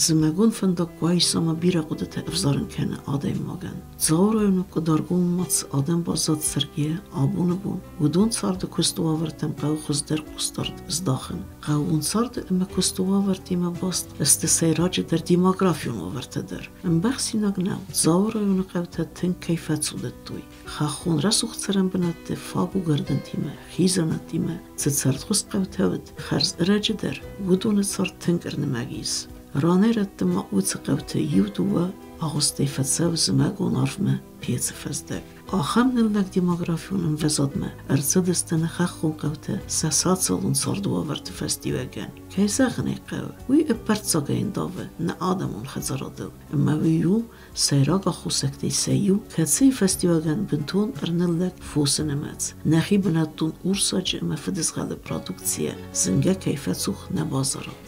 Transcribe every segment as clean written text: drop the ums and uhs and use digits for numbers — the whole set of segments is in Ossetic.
Зымӕгон фӕндаг Къуайсамӕ бирӕ хъуыдытӕ ӕвзарын кӕны адӕймагӕн. Дзауы районы Къуыдаргоммӕ цы адӕм баззад цӕргӕйӕ абоны бон, уыдон царды куысты уавӕртӕм хъӕуы хуыздӕр хъусдард здахын. Хъӕууон царды ӕмӕ куысты уавӕртимӕ баст сты сӕйраджыдӕр демографион уавӕртӕ дӕр. Ӕмбӕхсинаг нӕу, Дзауы районы хъӕутӕ тынг кӕй фӕцудыдтой. Хӕххон рӕсугъд цӕрӕнбынӕтты фаг уыгӕрдӕнтимӕ, хизӕнӕттимӕ цы цӕрдхуыз хъӕутӕ уыд, хӕрз ӕрӕджы дӕр уыдоны цард тынг ӕрнымӕг ис. Ранӕй-рӕтты ма уыцы хъӕуты иу-дыууӕ агъуыстӕй фӕцӕуы зымӕгон арвмӕ пецы фӕздӕг. Ахӕм ныллӕг демографион ӕмвӕзадмӕ ӕрцыдысты нӕ хӕххон хъӕутӕ сӕ социалон царды уавӕрты фӕстиуӕгӕн. Кӕй зӕгъын ӕй хъӕуы, уый ӕппӕрццагӕй ӕндавы нӕ адӕмон хӕдзарадыл, ӕмӕ уый у сӕйраг аххосӕгтӕй сӕ иу, кӕцыйы фӕстиуӕгӕн бынтон ӕрныллӕг фосы нымӕц, нӕхи бынӕттон урсаджы ӕмӕ фыдызгъӕлы продукцийӕ зынгӕ кӕй фӕцух нӕ базарад.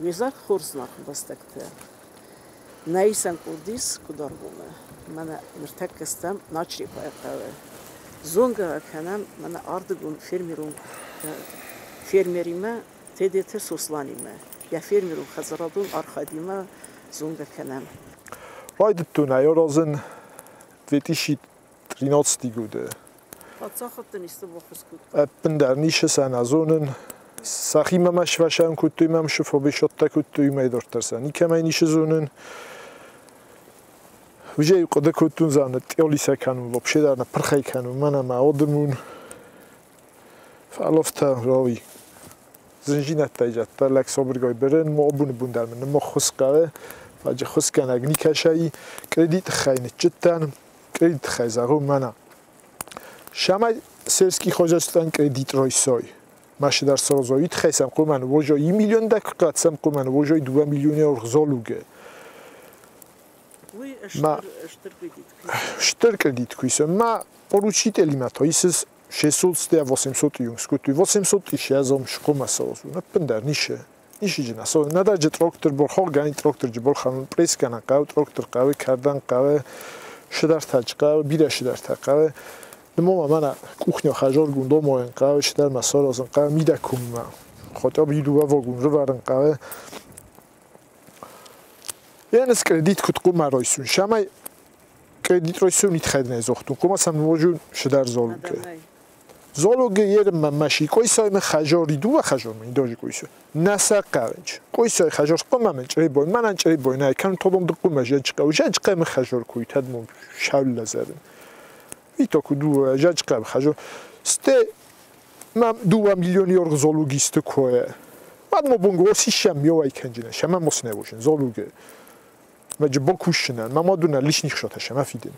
Ме зӕрд хорз нӕхбӕстӕгтӕ, нӕ исӕн къорд ис Къуыдаргомы. Мӕнӕ ныртӕккӕ стӕм Начърепайы хъӕуы. Зонгӕ кӕнӕм мӕнӕ ардыгон фермерон фермеримӕ Тедеты Сосланимӕ. Йӕ фермерон хӕдзарадон архайдимӕ зонгӕ кӕнӕм. Райдыдтон ӕй аразын 2013 годы. Паддзахадтӕн исты баххуыс кодтой? Ӕппындӕр ницы сӕ нӕ зонын. Сӕхимӕ мӕ сфӕсӕн кодтой, мӕм сфобесодтӕ кодтой, уымӕй дарддӕр сӕ никӕмӕй ницы зонын. Уже хъуыды кодтон, зӕгъын, тъёлисӕ кӕнун, вообще дӕр нӕ пырхӕй кӕнун, мӕнӕ мӕ одымун. Фӕловтӕ рави. Зынжинӕдтӕй зӕдтӕ лӕг собыргай берен мо обуны бундар мын ныммӕххуыс хъӕуы, фӕджы хуысгӕнӕг никӕсӕй, кредит тыххӕй ныччыдтӕн, кредит тыххӕй зӕгъун мӕнӕ. Самай сельский хозяйствӕн кредит райсой. Машидар сорозой тыххӕй сӕм хъумӕн вожой и миллион дӕк сӕм хъумӕн вожой 2 миллионы оргзолуге. Уый стыр кредит. Стыр кредит куисы. Ма поручителимӕ то исыс 600 800 юнгскутуй 800 тысяча шкома сорозу. Наппындар нише. Нише жина. Со нададжи трактор бурхол гани трактор жи бурханун пресс гана қав трактор қаве кардан қаве шидар тач қаве бира шидар та қаве мома мана кухня хажор гундо моен қаве шидар масорозун қаве мидакум хотя бы иду вогун рварен қаве Енес кредит кут қума ройсун. Шамай кредит ройсун итхедне зохтун. Қума сам можун шидар золуке. Золуге ерм маши койсой ме хажори дуа хажор ме дожи койсо. Насақавенч. Койсой хажор қума ме ჭრიბოი, მანან ჭრიბოი ნაი კან თოდომ ყუმა ჟეჭყა, ჟეჭყა ме ხაჟორ ქუითად მო შავლაზერენ. იტოქუ დუა ჟეჭყა ხაჟორ. სტე მა დუა მილიონი ორ ზოლუგის თქოე. მად მობონგო ოსი შამ მიოაი ქენჯინა, შამა მოსნევოშენ ზოლუგე. მაჯ ბოკუშნა, მამადუნა ლიშნი ხშოთა შამაფიდენ.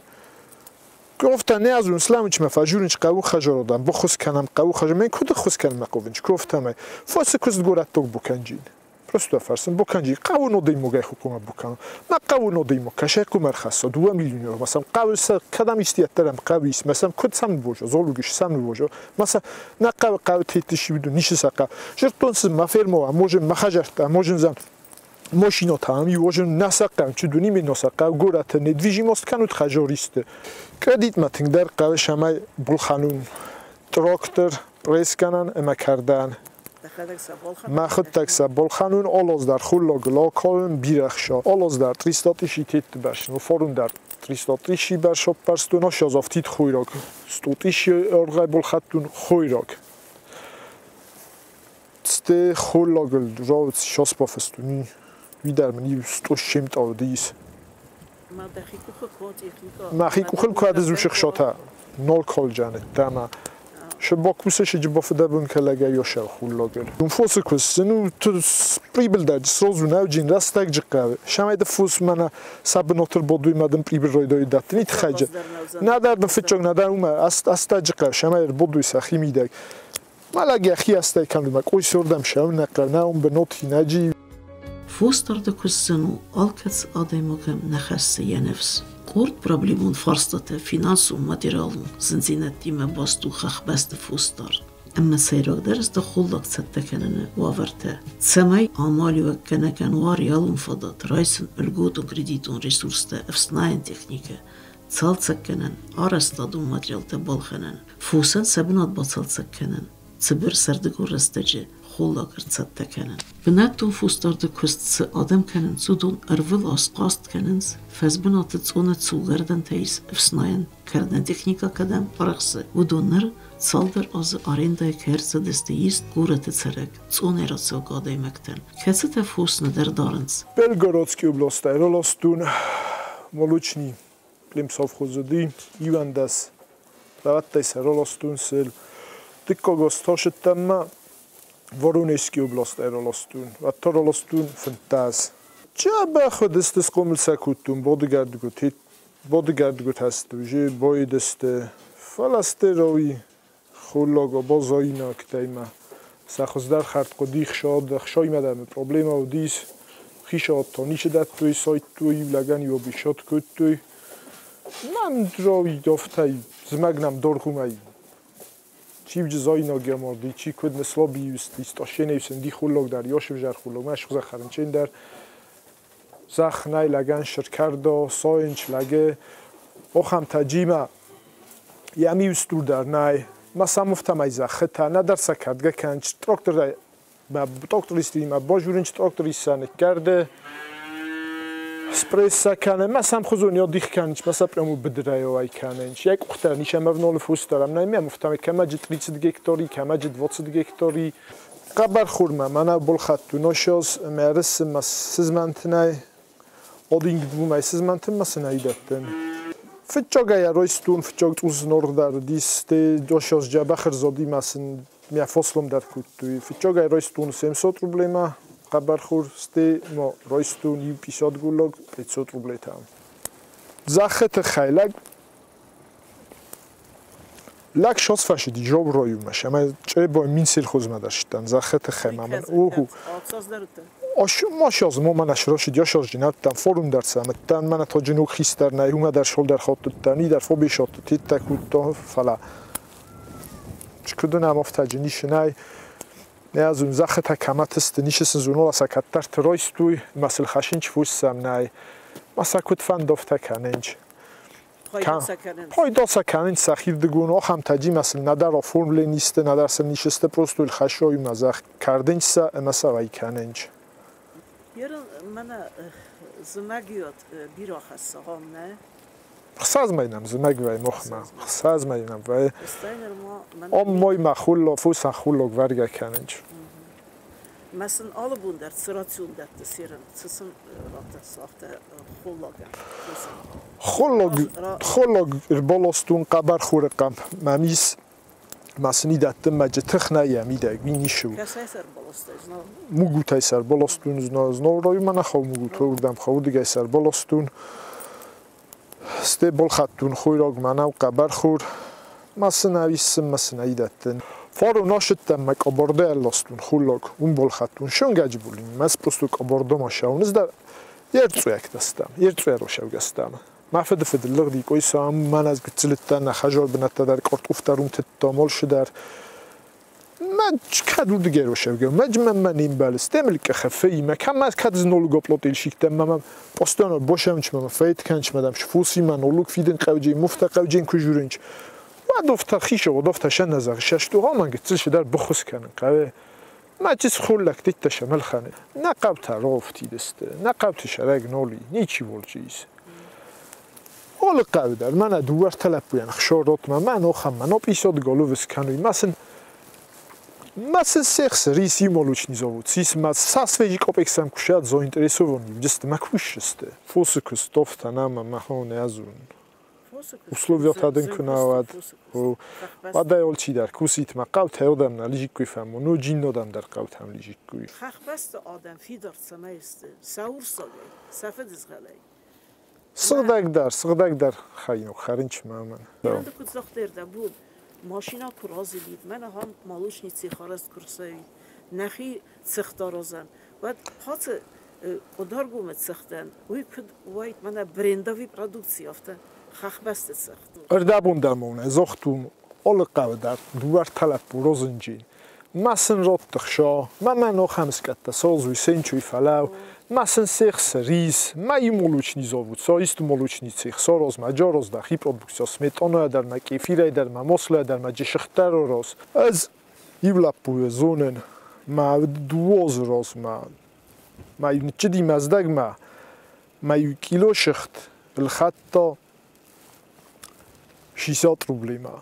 კოფთა ნეაზუნ სლამჩ მა ფაჟურინჩ ყავუ ხაჟოროდან ბოხოს ქანამ ყავუ ხაჟ მე ქუდ ხოს ქან მაყოვინჩ კოფთა მე ფოსე ქუს გორატოგ ბუკანჯინ просто ფარსენ ბუკანჯი ყავუ ნოდეი მოგაი ხუკუმა ბუკანო მა ყავუ ნოდეი მოკაშე კუმარ ხასო 2 მილიონი ორ მასამ ყავსა ქადამისტიათ ტერამ ყავის მასამ ქუდ სამ ბოჟო ზოლუგიშ სამ ბოჟო მასა ნაყავ ყავ თითიში ვიდუ ნიშისაყა ჟერტონს მაფერმოა можем მახაჟარტა можем ზან მոշინოთა ამი ვოჟენ ნასაყან ჩუდუნი მინოსაყა გორათ недвижимость канут ხაჟორისტ კრედიტმა თინგდარ ყავე შამაი ბულხანუნ ტროქტერ პრესკანან ემაკარდან მახდაგსა ბოლხანუნ ოლოზდარ ხულოგ ლოკოლ ბირახშო ოლოზდარ 300 ტიში თით ბარშ ფორუნდარ 300 ტიში ბარშ ოპარსტუნო შოზოვ თით ხუიროგ სტუტიში ორღაი ბოლხატუნ ხუიროგ ცდე ხულოგ როც შოსპოფესტუნი ვიდარმნი სტუშ შემტოვდის მახი კუხელ ქვადზუშ ხშოთა ნოლ ქოლჯანე დამა შებოქუსე შეჯბოფდებუნ ქელაგა იოშავ ხულოგელ ფოსიქოს ნუ პრიბილდა სოზუ ნავჯინ რასტაგ ჯყავე შამადა ფუს მანა საბნოთր ბოდუი მადან პრიბილ როიდოი დათნით ხაჯა ნადარ ფიჭოგ ნადარ უმა ასტა ჯყავ შამაერ ბოდუისა ხიმიდა მალაგი ახი ასტა იქანდუმა კუის ორდამ შავ ნაყარ ნაუმბ ნოთი ნაჯი. Фосдарды куыст зын у, алкӕцы адӕймагӕн нӕ хӕссы йӕ ныфс. Къорд проблемон фарстатӕ финансон, материалон зындзинӕдтимӕ баст у хӕхбӕсты фосдард. Ӕмӕ сӕйрагдӕр сты холлаг цӕттӕ кӕныны уавӕртӕ, цӕмӕй амалиуӕггӕнӕгӕн уа реалон фадат райсын льготон кредитон ресурстӕ, ӕфснайӕн техникӕ, цалцӕггӕнӕн, арӕзтадон материалтӕ балхӕнӕн, фосӕн сӕ бынат бацалцӕг кӕнын. Цыбыр сӕрдыгон рӕстӕджы холлаг ӕрцӕттӕ кӕнын. Бынӕттон фосдарды куыст цы адӕм кӕнынц, уыдон ӕрвылаз хъаст кӕнынц, фӕзбынаты цъоны цулгӕрдӕнтӕ ис ӕфснайӕн кӕрдӕн техникӕ кӕдӕм арӕхсы, уыдон ныр цалдӕр азы арендӕйы кӕй ӕрцыдысты ист горӕты цӕрӕг цъонӕй рацӕугӕ адӕймӕгтӕн, кӕцытӕ фос нӕдӕр дарынц. Белгородский областӕй раластун молочный племсовхозоди 11 раваттайса раластун сел дыккаг ташыттамма Воронежский областӕй раластун, ватта раластун 15. Чабахудысты схъомыл сӕ кодтон бодыгӕрдгуыт бодыгӕрдгуытӕсты уже бойдысты фӕлӕсты холлаг базаинӕгтӕй сӕ хуыздӕр хӕрд хъуыди хсад хсаймӕ дӕр проблема уыдис хисад та ницы дӕттой сайдтой лӕгӕн иу бисад кодтой мӕн рауи афтӕ зымӕг нӕм доргъумӕй чи заинаг амарди чи куыд слабий истошеневсен ди холлаг дӕр ёшевжар холлаг маш хузахарынчен дӕр зах най лӕгӕн шыркӕрдо сойынч лӕге охам таджима ями устур дӕр най ма самуфтамай захыта нӕдӕр сӕ кӕрдгӕ кӕнч тракторӕй ма трактористи ма бажуринч тракториссан кӕрде спресса кӕны ма самхузон ё дих кӕнч ма сапрему быдырӕй ай кӕнынч я къухтӕ нишамавнол фустарам най ме муфтаме камаджи 30 гектари камаджи 20 гектари ყაბარხურმა მანა ბოლხატუ ნოშოს მერს მას სიზმანთნაი ოდინგ მაი სიზმანთენ მას ნაიდათენ ფჭოგაია როისტუნ ფჭოგ წუს ნორდარ დისტე დოშოს ჯაბახր ზოდი მას მია ფოსლომ დარ კუტუი ფჭოგაია როისტუნ 700 რუბლემა ყაბარხურ სტე მო როისტუნ 500 გულოგ 500 რუბლეთა ზახეთ ხაილაგ ლაკ შოსფაში დი ჟობროიუმა შამა ჭებო მინსილ ხუზმადაშტან ზახეთ ხემამან უჰუ ოშ მოშოს მომანაშ როში დიოშოს ჯინატთან ფორუმ დარცამეტთან მანა თოჯინუ ხისტარ ნაი უმადარ შოლდარ ხოტტან იდარ ფობიშოტ თიტაკუტო ფალა ჩქუდნა მოფთაჯი ნიშნაი ნეაზუნ ზახეთა კამათს ნიშეს ზუნოლასა კატართ როისტუი მასელ ხაშინჩ ფუსსამ ნაი მასაკუტ ფანდოფთა კანენჩ ფოიდოსა კანენჩ სახირდგუნ ოხამთა ჯიმას ნადარო ფორმლენისტ ნადარსა ნიშესტე პროსტუილ ხაშოი მაზახ კარდენჩსა ემასა ვაიკანენჩ Ярын мана зымӕгиот бирӕ хӕссы гъом, нӕ? ხსაზმაინამ ზმეგვაი მოხმა ხსაზმაინამ ვაი ომ მოიმა ხულო ფუსა ხულო გვარგა ქანენჩ მასენ alle ბუნდარ ცრაცუნდათ სირენ ცსენ რათა სახტე ხულოგა ხულოგ ხულოგ რბოლოსტუნ ყაბარხურე ყამ მამის მასნიდათ მაჯ თხნაია მიდა გვინიშუ კასაისარ ბოლოსტე ზნო მუგუთაისარ ბოლოსტუნ ზნო ზნო როი მანა ხო მუგუთო ურდამ ხო ურდგაისარ ბოლოსტუნ სტე ბოლხატუნ ხუიროგ მანავ ყაბარხურ მასნავის მასნაიდათენ ფორო ნოშეტა მა კობორდელოსტუნ ხულოგ უმბოლხატუნ შონ გაჯბული მას პროსტუ კობორდო მაშაუნეს და ერწვეაქდასტამ ერწვე როშავგასტამ მაფედფედ ლღდი კოისა მანას გწლიტა ნახაჟორბნატა და კორტუფტა რუმთეტ მოლშდარ ما كاد ودغيرو შევგე მაჯმა მან იმბალ სტემლ კხფე იმა კამას კად ზნოლ გოპლოტილ შიქტა მამა პოსტონო ბოშამჩმა ფეით ქანჩმა და შფუსიმა ნოლუქ ფიდენ ყავჯი მუფტა ყავჯენ ქუჟურინჩ ვადოფთა ხიშო ვადოფთა შანაზაღ შაშტუ ღომანგ წლში დარ ბოხოს ქან ყავე მაჭის ხულაკ ტიტა შამალხანე ნაყავთა როფთიდესტე ნაყავთი შარაგ ნოლი ნიჩი ვოლჭის ოლყავდარ მანა დუართალაპუიან ხშოროტმა მან ოხამა ნოპისოდ გოლოვს ქანუი მასენ მასენ სეხს რის იმოლუჩნი ზოვუც ის მას სასვეჟი კოპექსამ ქუშა ზოინტერესოვონი ჯესტ მაქუშესტე ფოსკს ტოფთა ნამა მახონე აზუნ условиотадენ ქნავად ვადაოლჩიდარ ქუსით მა ყავთ ეოდამნა ლიჟიკვიფამო ნუ ჯინოდამ დარ ყავთ ამ ლიჟიკვი ხახბასტ ადამ ფიდორცამაისტ საურსოგე საფედიზღალაი სღდაგდარ ხაინო ხარინჩ მამან და კუცახტერდა ბუ მაშინა კრაზილით მენ ჰამ მალუშნიცი ხარას კურსაი ნახი ციხდაროზან ვად ხაცე ყოდარგუმე ციხდან უი ქუდ ვაით მანა ბრენდავი პროდუქცია ავტა ხახბასტე ციხდ რდაბუნდა მონა ზოხტუმ ოლყავდარ დუართალაპუ როზინჯი მასენ როტ ხშო მამან ოხამსკატა სოლზვი სენჩუი ფალავ მასენ სეხს რის მა იმოლუჩნი ზოვუცო ის მოლუჩნი ციხ სოროზ მა ჯოროზ და ხი პროდუქციო სმეტონოა დარ მა კიფირაი დარ მა მოსლოა დარ მა ჯიშხტაროროს აზ Иу лӕппуйы зонын, мӕ 2 азы размӕ, мӕ иу ныццыди Мӕздӕгмӕ, мӕ иу кило сыгъд ӕлхӕдта 60 рублимӕ.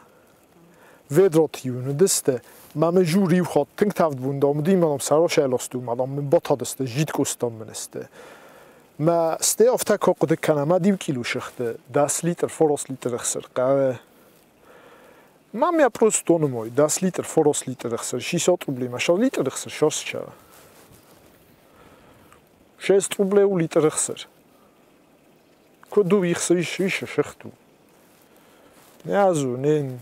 Ведроты-иу уыдысты, мӕ мын жур иу хатт тынг тӕвд бон дам уыди, мӕ дам сӕрос ӕласту, мӕ дам мын батадысты, жидкостам мын сты. Мӕ стӕй афтӕ куы хъуыды кӕнӕм, мӕ иу кило сыгъды 10 литр, 9 литры ӕхсыр хъӕуы. Мам я просто мой, 10 литр, 9 литр ӕхсыр, 600 рублей, ма 6 литр ӕхсыр, 6 6 рублей у литр ӕхсыр. Куыд у ихсы ис, ис сыгъд у. Не азу, не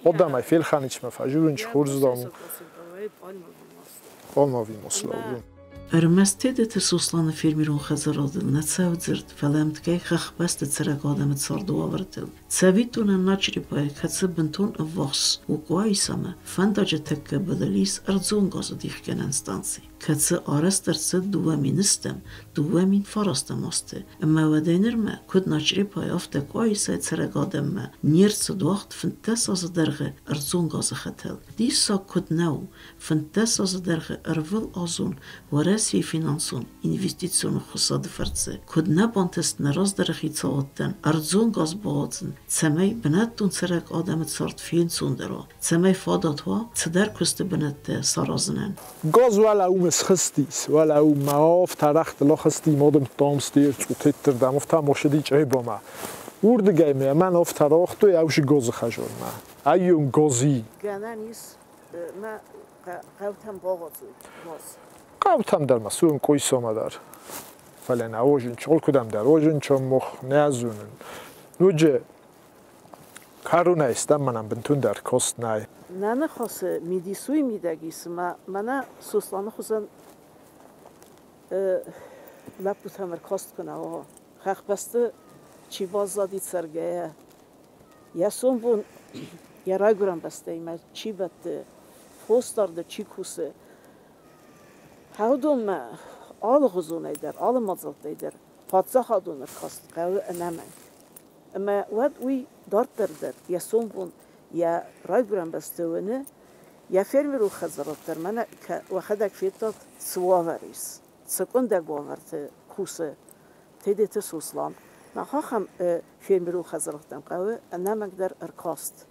Одамай фелханичмӕ фӕзурынч хорздам. Пальмовый масло. Ӕрмӕст Тедеты Сосланы фермерон хӕдзарадыл нӕ цӕуы дзырд, фӕлӕ ӕмткӕй хӕхбӕсты цӕрӕг адӕмы царды уавӕртыл. Цӕвиттонӕн Начърепайы, кӕцы бынтон ӕввахс у Къуаисамӕ, фӕндаджы тӕккӕ былыл ис ӕрдзон газы дихгӕнӕн станци, кӕцы арӕзт ӕрцыд 2009-2009 азты, ӕмӕ уӕдӕй нырмӕ, куыд Начърепайы, афтӕ Къуаисайы цӕрӕг адӕммӕ не рцыд уагъд 15 азы дӕргъы ӕрдзон газы хӕтӕл. Диссаг куыд нӕу, 15 азы дӕргъы ӕрвылазон Уӕрӕсейы финансон инвестицион ӕххуысады фӕрцы куыд нӕ бантыст нӕ раздӕры хицауадтӕн ӕрдзон газ бауадзын, цӕмӕй бынӕттон цӕрӕг адӕмы цард фенцондӕр уа, цӕмӕй фадат уа цыдӕр куысты бынӕттӕ саразынӕн. Газ уӕлӕ уым схызтис, уӕлӕ уым ма афтӕ рӕгътыл ахызти, мадымдтам стыр цъутетты рдӕм, афтӕ ма сыди Чъребамӕ. Уырдыгӕй мӕ мӕн афтӕ рауагътой ӕвзы газы хӕзонмӕ. Айон гази. Гӕнӕн ис мӕ хъӕутӕм бауадзой газ. Хъӕутӕм дӕр ма суын Къуйсомӕ дӕр. Фӕлӕ нӕ озын чолкуыдӕм дӕр озын чоммох нӕ зонын. Ноджы кӕронӕй стӕм мӕнӕн бынтондӕр кост нӕй. Нӕ ныхасы мидис уый мидӕг ис, ӕмӕ мӕнӕ Сосланы хуызӕн лӕппутӕм ӕркаст куы нӕ уа. Хӕхбӕсты чи баззади цӕргӕйӕ, йӕ сомбон йӕ райгуырӕн бӕстӕимӕ чи бӕтты, фосдарды чи кусы, уыдонмӕ алыгъуызонӕй дӕр, алы мадзӕлттӕй дӕр паддзахадон ӕркаст хъӕуы ӕнӕмӕнг. Ӕмӕ уӕд уый дарддӕр дӕр йӕ сомбон йӕ райгуырӕн бӕсты уыны, йӕ фермерон хӕдзарад дӕр мӕнӕ уӕхӕдӕг федтат, цы уавӕр ис, цы къуындӕг уавӕрты кусы Тедеты Сослан. Мах ахӕм фермерон хӕдзарадтӕм хъӕуы ӕнӕмӕнгдӕр ӕркаст.